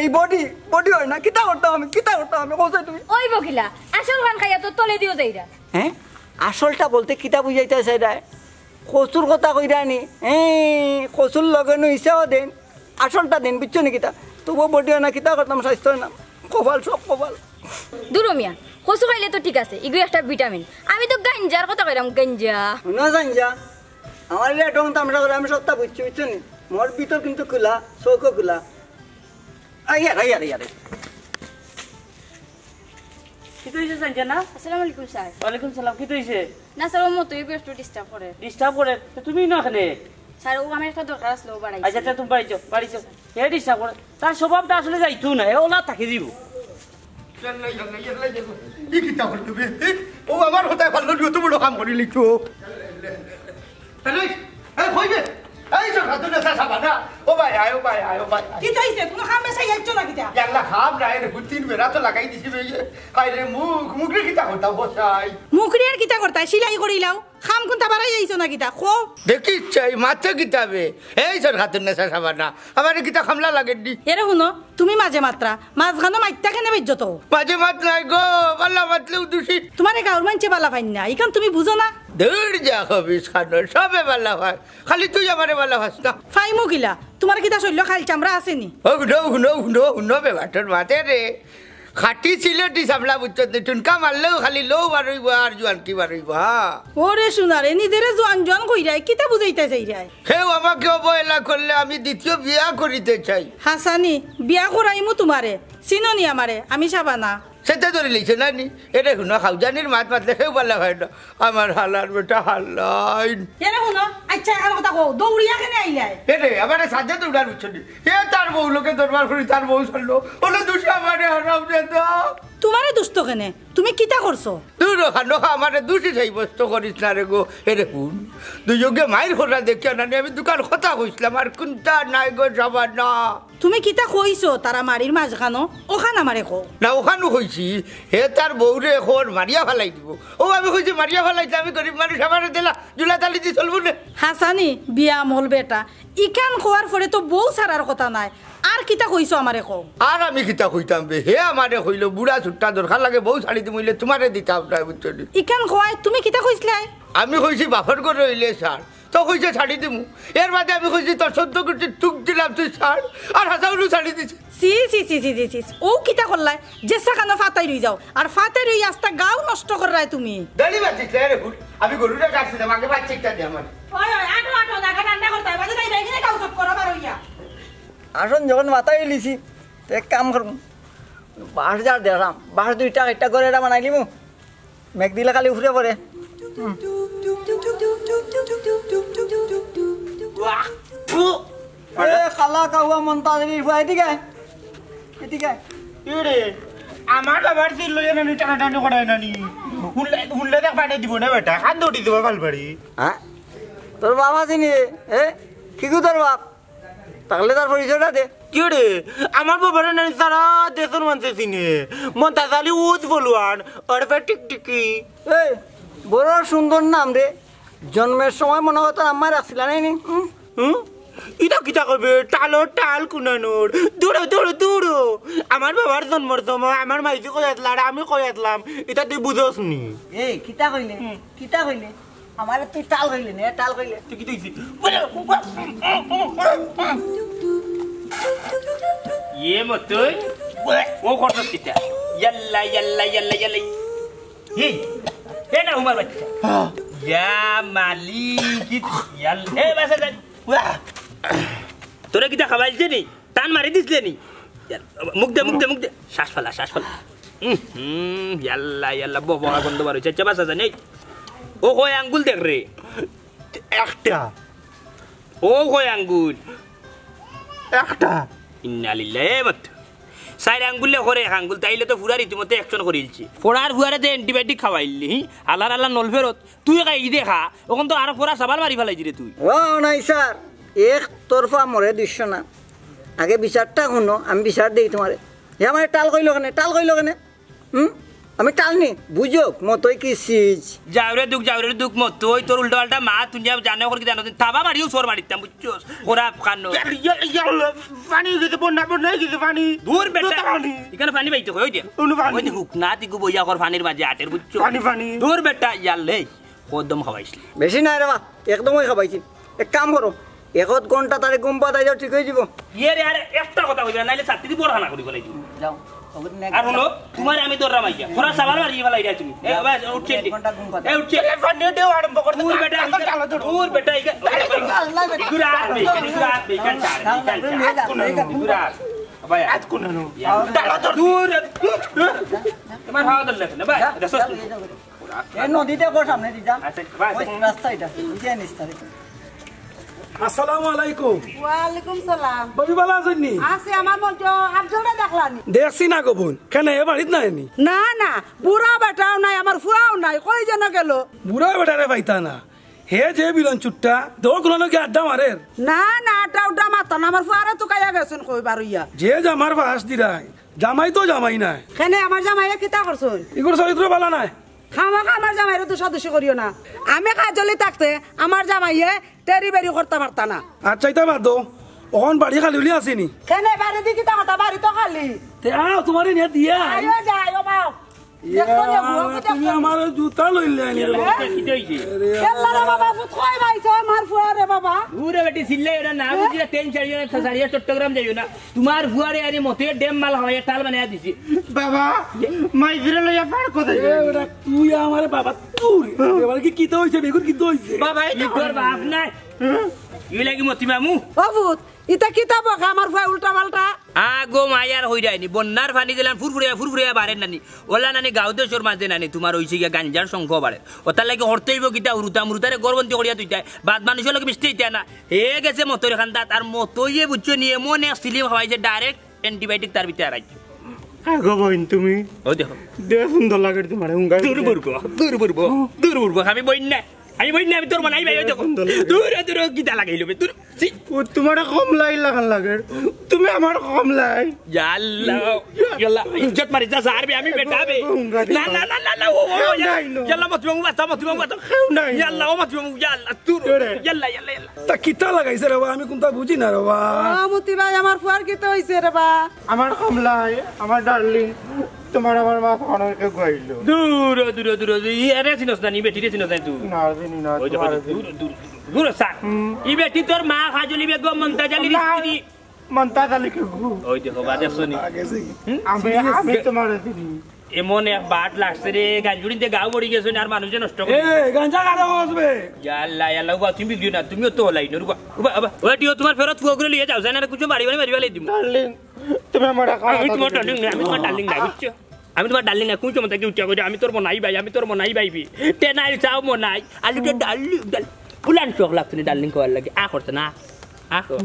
এই বডি, বডি হয় না। কিতা করতাম আমি? কিতা করতাম আমি? কও চাই তুমি? ওই বকিলা, আসল খান খাইয়া তো তলে দিও যাইরা। হ্যাঁ? আসলটা বলতে কিতা বুঝাইতে চাই রে? কচুর কথা কইরা নি? হ্যাঁ, কচুর লগে নু ইসাও দেন। আসলটা দিন, বুঝছো নি কিতা? তবু বডি অয় না, কিতা করতাম, স্বাস্থ্য অয় না, কপাল, সব কপাল। দুরো মিয়া, কচু খাইলে তো ঠিক আছে, ইগু একটা ভিটামিন। আমি তো গাঞ্জার কথা কইরাম, গাঞ্জা। না গাঞ্জা, আমার লিয়া ঢং তামশা করে, আমি সবটা বুঝছি, বুঝছো নি? মোর ভিতর কিন্তু খোলা, চোখও খোলা। আইয়ার, আইয়ার, আইয়ার। কিতা অইছে সানজানা? আসসালামু আলাইকুম স্যার। ওয়ালাইকুম সালাম, কিতা অইছে? না স্যার, ও মতই একটু ডিস্টার্ব করে। ডিস্টার্ব করে? তো তুমি না কেনে? স্যার, ও আমার একটা দরকার আছিল, ও বাড়াই। আচ্ছা, আচ্ছা, তুমি বাড়ি যাও, বাড়ি যাও। হে ডিস্টার্ব করে? তার স্বভাবটা আসলে যাইতো না, হে ওলা থাকি দিব। ই কিতা করতে বে? ও আমার কথায় পারলো নি, অত বড় কাম করি লিখছো। আরে, এই কই বে? এই সব হাতে নেশা সাবা না। ও ভাই, আয়, ও ভাই, আয়, ও ভাই, আয়। কিতা অইছে? কোনো কাম বেশাই যাইছো না কিতা? ইয়াল্লা, খাম না, এর হুতিন বেড়া তো লাগাই দিছি বে। আরে মুখ, মুখ রে কিতা করতাম বসাই। মুখ রে আর কিতা করতায়? সিলাই করিলাও। কাম কুনতা বাড়াই যাইছো না কিতা? কও। দেখিস চাই, মাতে কিতা বে? এই সব হাতে নেশা সাবা না। আমার কিতা খামলা লাগে দি? এরে হুনো, তুমি মাঝে মাতরা, মাঝখানো মাইত্তা কেনে বেজ্জত? মাঝে মাত নাই গো, বালা মাতলেও দুষি। তোমারে গাঁওর মানষে বালা পাইন না, ইখান তুমি বুঝো না? দূর যা হবিস খানো, সবে বালা হয়, খালি তুই আমারে বালা হস না। ফাইমু কিলা, তোমার কিতা শরীলো খাইল চামড়া আছে নি? ও হুনো, হুনো, হুনো, হুনো বে বাটর মাতে রে। খাটি সিলেটি চামড়া বুঝছত নি, টুনকা মারলেও খালি লৌ বারইব আর জুয়ানকি বারইব, হা। ওরে সোনারে, নিজেরে জোয়ান জোয়ান কইরায়, কিতা বুঝাইতা চাইরায়? কেউ আমাকে অবহেলা করলে আমি দ্বিতীয় বিয়া করিতে চাই। হাসানি, বিয়া করাইমু তোমারে। চিনো নি আমারে? আমি সাবানা। সেটা ধরে লইছে না নি? এরে হুনো, খাউজানির মাত মাতলে কেউ বালা হয় না। আমার হালার বেটা হালাইন। এরে হুনো, আচ্ছা, এখন কথা কও, দৌড়িয়া কেনে আইলায়? এরে, আমারে সাথে দৌড়ার বুঝছো নি? এ তার বউ লোকে দরবার করি, তার বউ ছাড়লো। ওলে দুষে আমারে হারাম দাদা। তোমারে দুষ তো কেনে? তুমি কিতা করছো? দূর হ, খানো খা, আমারে দুষী সাব্যস্ত করিস না রে গো। এরে হুন, দুইওগে মাইর খরা দেখিয়া না নি, আমি দুখান কথা কইছিলাম, আর কুনতা নাই গো, সাবানা। তুমি কিতা কইছো তারা মারির মাঝখানো? ওখান আমারে কও। না, ওখানও কইছি, হে তার বউরে এখন মারিয়া ফালাই দিব। ও আমি কইছি মারিয়া ফালাইতে, আমি গরিব মানুষ, আমারে দিলা জুলা তালি দি চলবো না। হাসানি, বিয়া মল বেটা, ইখান কওয়ার পরে তো বউ ছাড়ার কথা নাই। আর কিতা কইছো আমারে কও। আর আমি কিতা কইতাম বে? হে আমারে কইলো, বুড়া ছুট্টা দরকার লাগে, বউ ছাড়ি দিমু, ইলে তোমারে দিতাম না, বুঝছো নি? ইখান কওয়ায় তুমি কিতা কইছলায়? আমি কইছি বাপর ঘরে অইলে ছাড়, তো কইছে ছাড়ি দিমু। এর বাদে আমি কইছি তোর চৌদ্দ গুষ্টির তুক দিলাম, তুই ছাড়, আর হাসাউলু ছাড়ি দিছি। ছি, ছি, ছি, ছি, ছি, ছি। ও কিতা করলায়? যে সাকানো ফাতাই রই যাও, আর ফাতাই রই আস্তা গাঁও নষ্ট কররায় তুমি। দাড়ি বাঁচিস না রে ভুল, আমি গরুটা কাটছিলাম, আগে বাচ্চা একটা দে আমার। ওই, ওই, আটো, আটো, জাগা ঠান্ডা করতে হয়, বাদে যাই, এখানে কাউ চুপ করো, বার হইয়া। আসন যখন মাথায় লিছি, তো এক কাম করমু, বাঁশ যার দেখলাম, বাঁশ দুইটা একটা করে এটা বানাইলিমু, মেঘ দিলে খালি উফরে পড়ে। হুম। এ, খালা কাউয়া মন্তাজ আলীর ফুয়া, এদিকে আয়। এদিকে আয়। এরে, আমার বাবার সিল লইয়া নানি টানাটানি করায় নানি। হুনলে, হুনলে দেখ পানি দিব না বেটা, কান দৌড়ি দিব ফালবাড়ি। হ্যাঁ? তোর বাবা চিনি, এ? কিগু তোর বাপ? তাহলে তার পরিচয়টা দে। কি রে? আমার বাবারে নানি সারা দেশর মানষে চিনে। মন্তাজ আলী উজ বলুয়ান, ওরফে টিকটিকি। এই, বড় সুন্দর নাম রে। জন্মের সময় মনে হয় তোর আম্মায় রাখছিলা নাই নি? হুম? হুম? ইটা কিতা কবে? টালর টাল কুনানোর। দূরো, দূরো, দূরো। আমার বাবার জন্মর সময় আমার মাইজি কই আসলা আর আমি কই আসলাম। ইটা তুই বুঝোস নি। এই, কিতা কইলে? হুম। কিতা কইলে? আমারে তুই টাল কইলে নে, টাল কইলে। তুই কি তুই? ইয়ে মতই। ও কত কিতা? ইয়াল্লা, ইয়াল্লা, ইয়াল্লা, ইয়াল্লা। এই, এ না উমার বাচ্চা। ইয়া মালিক, কি ইয়াল-, এ বাসা যা। ওয়া। তোরে কিতা খাওয়াইছে নি? টান মারি দিছলে নি? ইয়াল, মুখ দে, মুখ দে, মুখ দে। শ্বাস ফালা, শ্বাস ফালা। উম, হুম, ইয়াল্লা, ইয়াল্লা, ববরা গন্ধ বার হইছে। আচ্ছা, বাসা যা, নেই। ও কয় আঙ্গুল দেখ রে। একটা। ও কয় আঙ্গুল। একটা। ইন্না লিল্লাহ, এ বাত। চাইর আঙ্গুলে করে এক আঙ্গুল, তাইলে তো ফুরার ইতিমধ্যে action করিলছে। ফোড়ার ফুয়ারে যে antibiotic খাওয়াইলি, হি? আলার আলার নল ফেরত, তুই খাই দেখা, অখন তো আরো ফোড়া সাবাল মারি ফালাই দিরে তুই। ওয়াও নাই স্যার, এক তরফা মরে দুইশো না। আগে বিচারটা হুনো, আমি বিচার দেই তোমারে। হে আমারে টাল কইলো কেনে, টাল কইলো কেনে? হুম? আমি টাল নি, বুঝোক, মতই কি সিজ। যাওরে দুখ, যাওরে দুখ মতই, তোর উল্টা পাল্টা মাত, তুই যা জানে ওর কি জানো, থাবা মারিও সর মারিতাম, বুঝছস? খরাপ খানো। ইয়ার, ইয়ার, ইয়ার, পানি গেছে, বন্যা, বন্যা গেছে, পানি। দূর বেটা। পানি। এখানো পানি বাইতে কই, ওই দে। অনো পানি। ওই দে, হুক না, তুই গো বইয়া কর পানির মাঝে আটের, বুঝছস? পানি, পানি। দূর বেটা, ইয়াল্লে। কদম খাওয়াইছলে। বেশি না রে বা, একদমই খাওয়াইছি। এক কাম করো, এক আধ ঘন্টা তারে ঘুম পাড়াই দেও, ঠিক অই যিবো। ইয়ে রে, আরে একটা কথা কইবা, নাইলে ছাত্তি দি বড় হানা করি ফালাই দিমু। যাও। আর হুনো, তুমারে আমি ধররাম আইয়া। থুড়া সাবাল মারি ফালাই দিয়া তুমি। এ, বাবা, উঠছে। এক ঘন্টা ঘুম পাড়াই। এ, উঠছে। এ, ফান্ডিও দেও আরম্ভ করতে। দূর বেটা, দূর বেটা, ইগা। দূর আর, দূর আর। ভাই, আজ কোন দূর, দূর। তুমার হাওয়া ধরলে না, ভাই। এ নদীতে কো সামনে দি যা। আচ্ছা, ভাই। ওই রাস্তা এটা, বুঝে নিস তারে। আসসালামু আলাইকুম। ওয়ালাইকুম সালাম। ভাবি, ভালা আছইন নি? আছি, আমার মন তো আফজলরে দেখলানি। দেখছি না গো বইন, কেনে এ বাড়িত নাই নি? না, না, বুড়া বেটাও নাই, আমার ফুয়াও নাই, কই যেন গেল। বুড়া বেটারে পাইতা না, হে যে বিলন চুট্টা, দৌড় গুলানো গিয়া আড্ডা মারের। না, না, আড্ডা উড্ডা মারতা না, আমার ফুয়ারে তুকাইয়া গেছইন কই বারইয়া। যে জামার ফাঁস দিরায়, জামাই তো জামাই নায়। কেনে আমার জামাইয়ে কিতা করছইন? ইগুর চরিত্র ভালা নায়। খামাখা আমার জামাইরে দুষাদুষি করিও না। আমি কাজলি থাকতে আমার জামাইয়ে টেরি বেরি করতা পারতা না। আচ্ছা, ইতা বাদ দেও। অখন বাড়ি খালি উলি আছে নি? কেনে বাড়ি দি কিতা কথা? বাড়ি তো খালি। তে আও, তুমারে নিয়া দিয়া আই। আইও যাই, ও বাও। ইয়া, দেখছো নি, বুয়া তুমি কইতা আমার জুতা লইলে আনি রে বাবা। কিতা অইছে? আরে, কেল্লা রে বাবা, ভূত কই পাইছো আমার ফুয়া রে বাবা? দূরে বেটি, চিল্লাই ওরা না, বুঝিয়া তিন চারি জন একটা সারিয়া চট্টগ্রাম যাইও না। তুমার ফুয়ারে আরে মতইর ডেম মাল খাওয়াইয়া টাল বানাইয়া দিছি। বাবা, মাই ফিরে লইয়া পার কোথায় এ, যাই? বেটা, তুই আমারে বাবা, তুই। এবার কি কিতা অইছে? বেগুন কিতা অইছে? বাবা, এই তো তোর বাপ নাই। ইউ লাগি মতি মামু। ও ভূত, ইতা কিতা বকা আমার ফুয়া উল্টা পাল্টা? আগো মায়ার হইরাইনি, বন্যার পানি দিলাম ফুরফুরিয়া, ফুরফুরিয়া বাড়ের নানি। ওলা নানি গাঁও দেশর মাঝে নানি, তুমার অইছে গিয়া গাঞ্জার শঙ্খ বাড়ে। ওটার লাগি হরতে অইবো কিতা, হুরুতা মুরুতারে গর্ভবতী করিয়া তুইতায়। বাদ মানুষর লগে মিশতে ইতা না। হে গেছে মতইর খান্দাত, আর মতইয়ে বুঝছো নি, এমন এক সিলিম খাওয়াইছে, direct antibiotic তার ভিতরে হারাইছে। আগো বইন তুমি। ও দেখো। দে সুন্দর লাগে তোমার হুঙ্গা। দূর বুরবো, দূর বুরবো, দূর বুরবো। আমি বইন না, আমি বইন না, আমি তোর মনাই ভাই, ওই দেখো। সুন্দর লাগে। দূর, দূর, কিতা লাগাইলো বে, দূর। ছি। ও তোমার কমলাই লাগান লাগে। তুমি আমার কমলাই। ইয়াল্লা, ইয়াল্লা, ইজ্জত মারি যা, স্যার বে, আমি বেটা বে। হুঙ্গা দি না, না, না, না, না, ও, ও, ও, নাই, না। ইয়াল্লা, মতি মামু বাঁচাও, মতি মামু বাঁচাও। কেউ নাই। ইয়াল্লা, ও মতি মামু, ইয়াল্লা, দূর। কে রে? ইয়াল্লা, ইয়াল্লা, ইয়াল্লা। তা কিতা লাগাইছে রে বা? আমি কুনটা বুঝি না রে বা। ও মতি ভাই, আমার ফুয়ার কিতা অইছে রে বা? আমার কমলাই, আমার ডার্লিং, তোমার আমার মা ফোন অইকে গইল। দূর, দূর, দূর, দূর। ই এরে চিনস না নি, বেটিরে চিনস না নি তুই? না, চিনি না, ওই দেখো, তোমার দূর, দূর, দূর, দূর, স্যার। হুম। ই বেটি তোর মা কাজলি বেগম মন্তাজ আলীর না। স্ত্রী। মন্তাজ আলী কে গু? ওই দেখো, বাদে শুনি। হুম? আমি, আমি তোমার চিনি। এমন এক বাট লাগছে রে, গাঞ্জুড়িতে গাও পড়ি গেছে, আর মানুষে নষ্ট করে। এ, গাঞ্জা কারে কস বে? ইয়া আল্লাহ, ইয়া আল্লাহ, উবা, তুমি ভিডিও না, তুমিও তো লাইন, উবা, উবা, উবা, ওই টিও তোমার ফেরত ফুয়া করে লিয়ে যাও, জানা না, কিছু মারি, মারি, মারি, মারি দিমু। ডার্লিং, তুমি আমার আমি তোমার ডার্লিং না, আমি তোমার ডার্লিং না, বুঝছো? আমি তোমার ডার্লিং না, কোন সময় থেকে উঠে করে, আমি তোর মনাই ভাই, আমি তোর মনাই ভাই বি। তে নাই চাও মনাই, আলুটা ডার্লিং, ডার্লিং। ফুলান শখ লাগছে না ডার্লিং কওয়ার লাগে, আ করছে না, আ কর।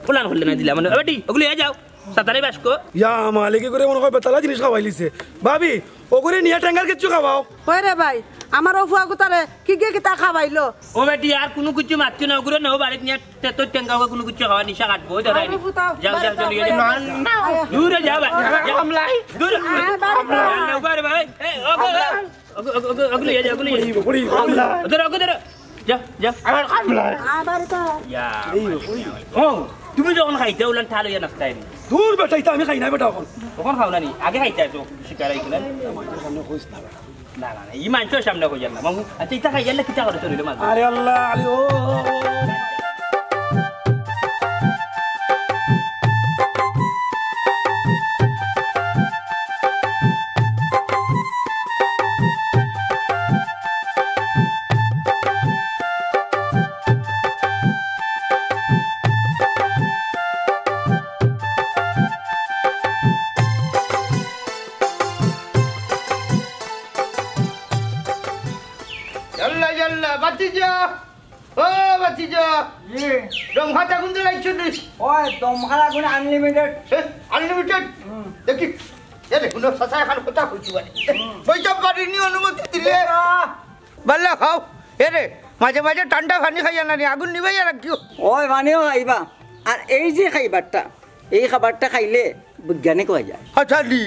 ফুলান করলে না দিলাম, মানে, বেটি, ওগুলো হয়ে যাও। সাতারে বাসকো। ইয়া মালিকে করে মনে হয় বেতালা জিনিস খাওয়াইলিছে। ভাবি, ওগুরে নিয়া টেঙ্গার কিচ্ছু খাওয়াও। ওই রে ভাই, আমার ও ফুয়া গুতারে কি গিয়ে কিতা খাওয়াইলো? ও বেটি, আর কোনো কিছু মাতছো না, ওগুরে নেও বাড়িত নিয়া তেতো টেঙ্গা ওগুরে কোনো কিছু খাওয়া নিশা কাটবো, ওই দাদা। আরে ফুতাও, যাও, যাও, বাড়িতে যাও, যাও। না, না। দূরে যাও ভাই, যাও। কমলাই। দূরে। আয়, বাড়িতে। যাও, যাও, বাড়ি ভাই। এ, ওগো, ওগো, ওগো, ওগো, ওগো, নিয়ে যাও, ওগো, নিয়ে যাও। পড়ি, পড়ি, পড়ি। ধরো, ওগো, ধরো। যা, যা। আমার কমলাই। আবার তো। ইয়া। ও, তুমি যখন খাইতে উলান ঠাল হইয়া নাস্তায় নি। দূর বেটা, ইতা আমি খাই না বেটা এখন। তখন খাও না নি? আগে খাইতে আছো, শিকার আইছিলেন। না, না, না, ই মানুষের সামনে কইয়ার না, মামু। আচ্ছা, ইতা খাইয়ার না, কিতা করে শরীরে মাঝে? আরে আল্লাহ, আরে ও। ইয়াল্লা, ইয়াল্লা, বাতিজা। ও বাতিজা। জি। দম খাতা কোন দিন লাগছে নি? ওই দম খাতা কোন আনলিমিটেড। এ, আনলিমিটেড? হুম। দেখি, এ রে, কোনো সাথে এখন কথা কইছি বাড়ি। হুম। বইটা বাড়ি নিয়ে অনুমতি দিলে। বাল্লা খাও। এ রে, মাঝে মাঝে ঠান্ডা পানি খাইয়া না নি, আগুন নিবাইয়া রাখিও। ওই পানিও খাইবা। আর এই যে খাইবারটা, এই খাবারটা খাইলে বৈজ্ঞানিক হওয়া যায়। আচ্ছা নি,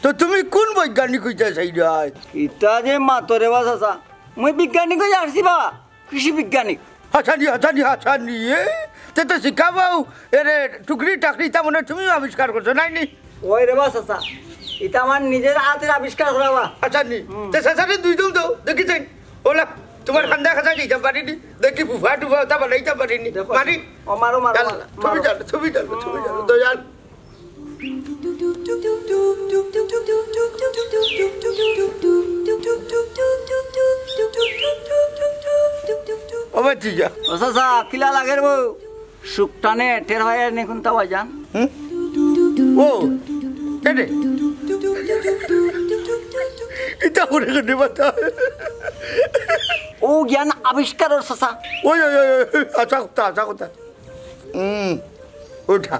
তো তুমি কোন বৈজ্ঞানিক হইতে চাইরায়? ইটা যে মাতরে বা চাচা, মুই বিজ্ঞানিক হইয়া আসছি বা, কৃষি বিজ্ঞানিক। আচ্ছা নি, আচ্ছা নি, আচ্ছা নি, এ? তে তো শিখাবাও, এরে টুকরি টাকরি তা মনে তুমিও আবিষ্কার করছো, নাই নি? ওই রে বা চাচা, ইটা আমার নিজের হাতের আবিষ্কার করা বা। আচ্ছা নি, হুম। তে চাচারে দুই দল দাও, দেখি চাই। ওলা। তুমার কান্দা কাটা দিতাম পারিনি, দেখি ফুফা টুফা ওটা বানাইতাম পারিনি। দেখো, মারি। ও মারো, মারো, আল্লাহ, মারো। তুমি জানো, তুমি জানো, তুমি জানো, দয়াল। ও ভাতিজা। ও চাচা, কিলা লাগের বউ? সুখ টানে টের হয় আর নিকুন্তা বাজান। হুম? ও, কেনে? ইটা করে কেনে বাতা? ও জ্ঞান আবিষ্কারর চাচা। ওই, ওই, ওই, ওই, আচ্ছা কথা, আচ্ছা কথা। হুম, ওটা।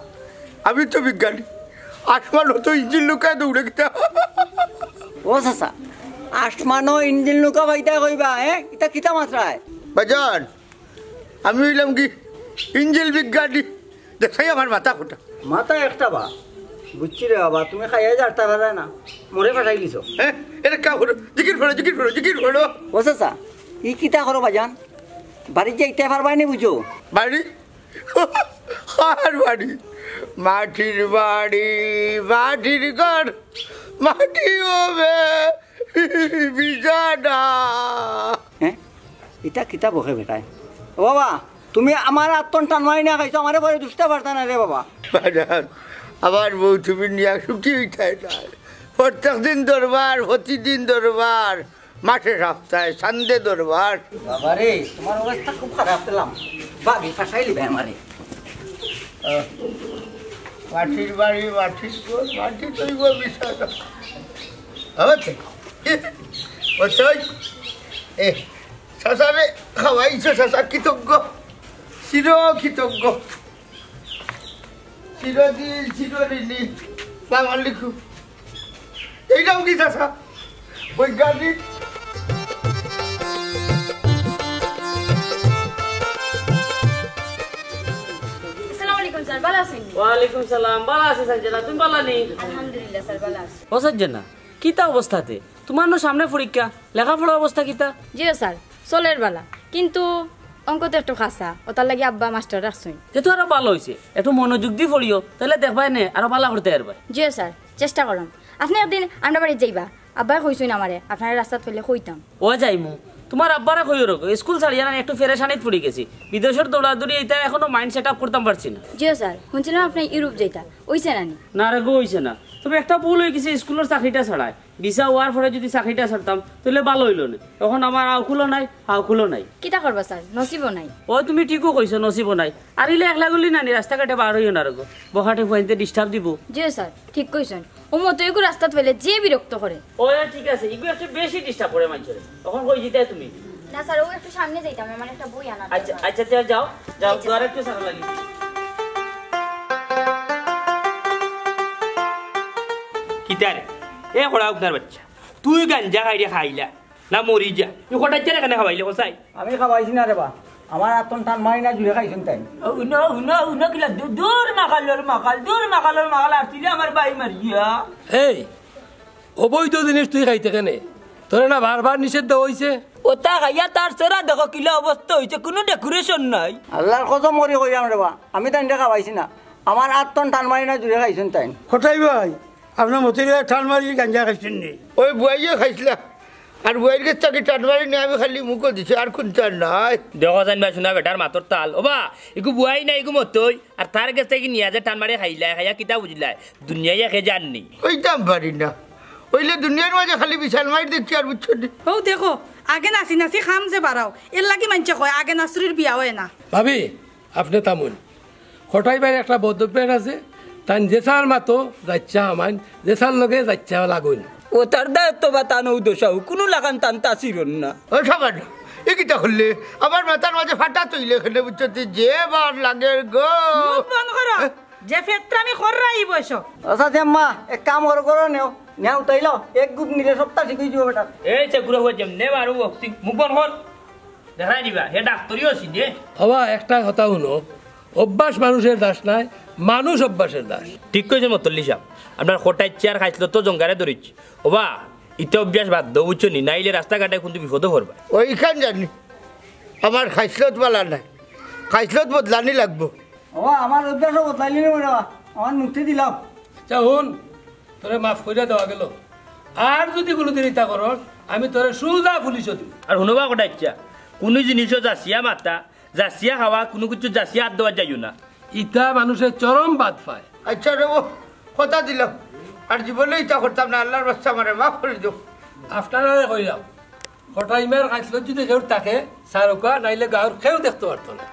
আমি তো বিজ্ঞানী। আসমানো তো ইঞ্জিন লুকায় দৌড়ে কিতা? ও চাচা, আসমানো ইঞ্জিন লুকা পাইতা কইবা, হ্যাঁ? ইটা কিতা মাতরায়? বাজান, আমি অইলাম কি ইঞ্জিন বিজ্ঞানী? দেখছাই আমার মাথা কোটা। মাথা একটা বা। বুঝছি রে বাবা, তুমি খাইয়া যারতা পারায় না। মরে ফাটাই দিছো। হ্যাঁ? এটা কা হলো? জিকির পড়ো, জিকির পড়ো, জিকির পড়ো। ও চাচা, ই কিতা করো বাজান? বাড়িত যাইতা পারবায় নি বুঝো? বাড়ি? কার বাড়ি? মাটির বাড়ি, মাটির ঘর, মাটি হবে বিছানা। হ্যাঁ? ইটা কিতা বকে বেটায়? ও বাবা, তুমি আমার আত্মন টান মারি না খাইছো, আমারে পরে দুষতা পারতা না রে বাবা। বাজান, আমার বউ তুমি নিয়া সুখী অইতায় না। প্রত্যেক দিন দরবার, প্রতিদিন দরবার, মাসে সপ্তাহে, সানডে দরবার। বাবা রে, তোমার অবস্থা খুব খারাপ পেলাম। বাগি ফাঁসাইলি ভাই আমারে। আহ, মাটির বাড়ি, মাটির ঘর, মাটি তৈব বিছানা। আমার তো, ও চাই, এ, চাচারে খাওয়াইছো, চাচা কৃতজ্ঞ, চির কৃতজ্ঞ। চিরদিন চিরঋণী। সালাম আলাইকুম। এইটাও কি চাচা? বৈজ্ঞানিক। আসসালামু আলাইকুম স্যার, ভালা আছইন? ওয়ালাইকুম সালাম, ভালা আছি সাজ্জানা, তুমি ভালা নি? আলহামদুলিল্লাহ স্যার, ভালা আছি। ও সাজ্জানা, কিতা অবস্থাতে? তুমার নু সামনে পরীক্ষা, লেখাপড়ার অবস্থা কিতা? জি স্যার, চলের ভালা, কিন্তু অঙ্ক তো একটু কাঁচা, ওটার লাগি আব্বা মাস্টার রাখছইন। তে তো আরো ভালা অইছে, একটু মনোযোগ দি পড়িও, তাইলে দেখবায় নে আরো ভালা করতায় পারবায়। জি স্যার, চেষ্টা করমু। আপনে একদিন আমরার বাড়িত যাইবা, আব্বায় কইছইন আমারে, আপনারে রাস্তাত পাইলে কইতাম। ও যাইমু, তুমার আব্বারে কইও রকো, স্কুল ছাড়িয়া না একটু পেরেশানিত পড়ি গেছি, বিদেশর দৌড়াদৌড়ি, ইতা এখনো mind set up করতাম পারছি না। জি স্যার, হুনছিলাম আপনে ইউরোপ যাইতা, অইছে না নি? না রে গো, অইছে না। তবে একটা ভুল অই গেছে, স্কুলর চাকরিটা ছাড়ায়। ভিসা অওয়ার পরে যুদি চাকরিটা ছাড়তাম, তাইলে ভালা অইলো নে। অখন আমার আউকুলও নাই, হাউকুলও নাই। কিতা করবা স্যার, নসিবও নাই। ও, তুমি ঠিকউ কইছো, নসিবও নাই। আর ইলা একলা গুলি নানি, রাস্তাঘাটে বার অইও না রকো। বখাটে ফুয়াইন্তে disturb দিবো। জি স্যার, ঠিক কইছইন। ও মতো এগু রাস্তাত পাইলে যে বিরক্ত করে। ও, এ, ঠিক আছে, ইগু একটু বেশি disturb করে মানষরে। অখন কই যিতায় তুমি? না স্যার, ও একটু সামনে যাইতাম, আমার একটা বই আনা আচ্ছা, দরকার। আচ্ছা, তে যাও, যাও, আচ্ছা, দুয়ার স্যার। একটু সারা লাগি। কিতা রে? এ কড়া উকনার বাচ্চা, তুই গাঞ্জা খাইরে খাইলা না মরি যা। তুই কটাই চারে কেনে খাওয়াইলে কসাই? আমি খাওয়াইছি না রে বা, আমার আত্মন টান মারি না জুড়ে খাইছইন তাইন। ও, উনো, উনো, উনো কিলা? দূ-, দূর মাকালর মাকাল, দূর মাকালর মাকাল, আর তুইলে আমার বাই মারিয়া। এই, অবৈধ জিনিস তুই খাইতে কেনে? তোরে না বারবার নিষেধ দেওয়া অইছে। ওটা খাইয়া তার চেহারা দেখো কিলা অবস্থা অইছে, কুনু decoration নাই। আল্লার কসম করি কইরাম রে বা, আমি তাইনরে খাওয়াইছি না। আমার আত্মন টান মারি না জুড়ে খাইছইন তাইন। কটাই ভাই, আপনার মতিরে টান মারি গাঞ্জা খাইছইন নি? ওই বুয়াইয়ে খাইছলা, আর বুয়াইর গেছ থাকি টান মারি নি, আমি খালি মুখো দিছি, আর কুন্তা নাই। দেখো জান বা, হুনা বেটার মাতর তাল। ওবা, ইগু বুয়াই না, ইগু মতই। আর তার গেছ থাকি নিয়া যে টান মারি খাইলায়, খাইয়া কিতা বুঝলায়? দুনিয়ায় একে জাননি। কইতাম পারি না। অইলে দুনিয়ার মাঝে খালি বিশাল মাইর দেখছি আর বুঝছো নি? ও দেখো, আগে নাচি নাচি খাম যে বাড়াও, এর লাগি মানষে কয় আগে নাচুরির বিয়া অয় না। ভাবি, আপনে থামুন। কটাই ভাইর একটা বদ অভ্যাস আছে, তাইন যেছার মাতো যাইচ্ছা হামাইন, যেছার লগে যাইচ্ছা লাগুইন। ও তার দায়িত্ব বা তান ও দোষাও, কুনু লাখান তান তাসিরন না। ও সাবান, এ কিতা করলে? আমার মাথার মাঝে ফাটা তৈলে এখানে বুঝছো তুই, যে বার লাগের গো। মুখ বন্ধ করো। হ্যাঁ? যে ফেতরামি কররা ই বয়স। আচ্ছা, যে আম্মা, এক কাম করো, করো নেও। নেও, উঠাইলো। এক গুপ নিলে সবটা ঠিক অই যিবো বেটা। এই যে গুড়া হয়ে যেমনে মারু বক্সি, মুখ বন্ধ কর। দেখাই দিবা, হে ডাক্তারিও আছি দে। হবা, একটা কথা হুনো, অভ্যাস মানুষের দাস নায়, মানুষ অভ্যাসের দাস। ঠিক কইছে মতল্লি সাহেব, আপনার কটাই চেয়ার খাইছলত তো জঙ্গারে ধরিছ। ওবা, ইতে অভ্যাস বাদ দেও, বুঝছো নি? নাইলে রাস্তাঘাটে কিন্তু বিপদে পড়বা। ওইখান জানি, আমার খাইছলত বালা নাই, খাইছলত বদলানি লাগবো। ও, আমার অভ্যাসও বদলাইলি না রে বা, আমার মুক্তি দিলাম। আচ্ছা, হুন, তোরে মাফ কইরা দেওয়া গেল। আর যুদি কুনুদিন ইতা করস, আমি তোরে সুজা পুলিশো দিমু। আর হুনবা কটাই ইচ্ছা, কুনু জিনিসও যাচিয়া মাতা, যাচিয়া খাওয়া, কুনু কিছু যাচিয়া আত দেওয়া যাইও না। ইতা মানুষে চরম বাদ পায়। আচ্ছা রে, ও কথা দিলাম, আর জীবনে ইতা করতাম না। আল্লার ওয়াস্তে আমারে মাফ করি দেও। আপনারারে কইলাম, কটাইমার খাইছলত যদি কেউর থাকে, সারুকা, নাইলে গাউর কেউ দেখতো পারতো না।